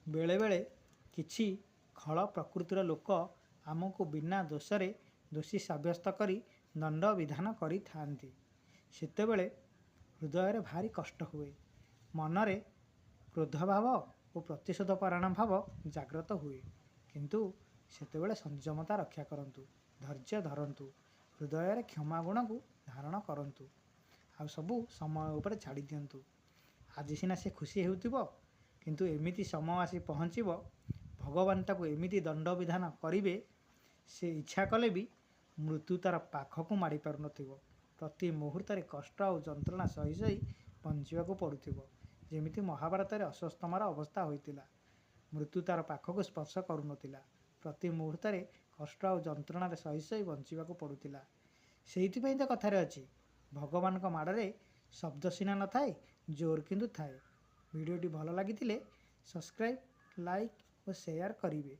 ବେଳେବେଳେ କିଛି ଖଳ ପ୍ରକୃତିର ଲୋକ ଆମକୁ ବିନା ଦୋଷରେ ଦୋଷୀ ସାବ୍ୟସ୍ତ କରି ଦଣ୍ଡ ବିଧାନ କରିଥାନ୍ତି। ସେତେବେଳେ ହୃଦୟରେ ଭାରି କଷ୍ଟ ହୁଏ। ମନରେ କ୍ରୋଧଭାବ ଓ ପ୍ରତିଶୋଧପରାୟଣ ଭାବ ଜାଗ୍ରତ ହୁଏ। କିନ୍ତୁ ସେତେବେଳେ ସଂଯମତା ରକ୍ଷା କରନ୍ତୁ, ଧୈର୍ଯ୍ୟ ଧରନ୍ତୁ, ହୃଦୟରେ କ୍ଷମା ଗୁଣକୁ ଧାରଣ କରନ୍ତୁ, ଆଉ ସବୁ ସମୟ ଉପରେ ଛାଡ଼ି ଦିଅନ୍ତୁ। ଆଜି ସିନା ସେ ଖୁସି ହେଉଥିବ, କିନ୍ତୁ ଏମିତି ସମୟ ଆସି ପହଞ୍ଚିବ, ଭଗବାନ ତାକୁ ଏମିତି ଦଣ୍ଡବିଧାନ କରିବେ, ସେ ଇଚ୍ଛା କଲେ ବି ମୃତ୍ୟୁ ତା'ର ପାଖକୁ ମାଡ଼ି ପାରୁନଥିବ। ପ୍ରତି ମୁହୂର୍ତ୍ତରେ କଷ୍ଟ ଆଉ ଯନ୍ତ୍ରଣା ସହି ସହି ବଞ୍ଚିବାକୁ ପଡ଼ୁଥିବ। ଯେମିତି ମହାଭାରତରେ ଅଶ୍ୱତ୍ଥାମାର ଅବସ୍ଥା ହୋଇଥିଲା। ମୃତ୍ୟୁ ତା'ର ପାଖକୁ ସ୍ପର୍ଶ କରୁନଥିଲା। ପ୍ରତି ମୁହୂର୍ତ୍ତରେ କଷ୍ଟ ଆଉ ଯନ୍ତ୍ରଣାରେ ସହି ସହି ବଞ୍ଚିବାକୁ ପଡ଼ୁଥିଲା। ସେଇଥିପାଇଁ ତ କଥାରେ ଅଛି, ଭଗବାନଙ୍କ ମାଡ଼ରେ ଶବ୍ଦ ସିନା ନଥାଏ, ଜୋର କିନ୍ତୁ ଥାଏ। ଭିଡ଼ିଓଟି ଭଲ ଲାଗିଥିଲେ ସବସ୍କ୍ରାଇବ୍, ଲାଇକ୍ ଓ ସେୟାର କରିବେ।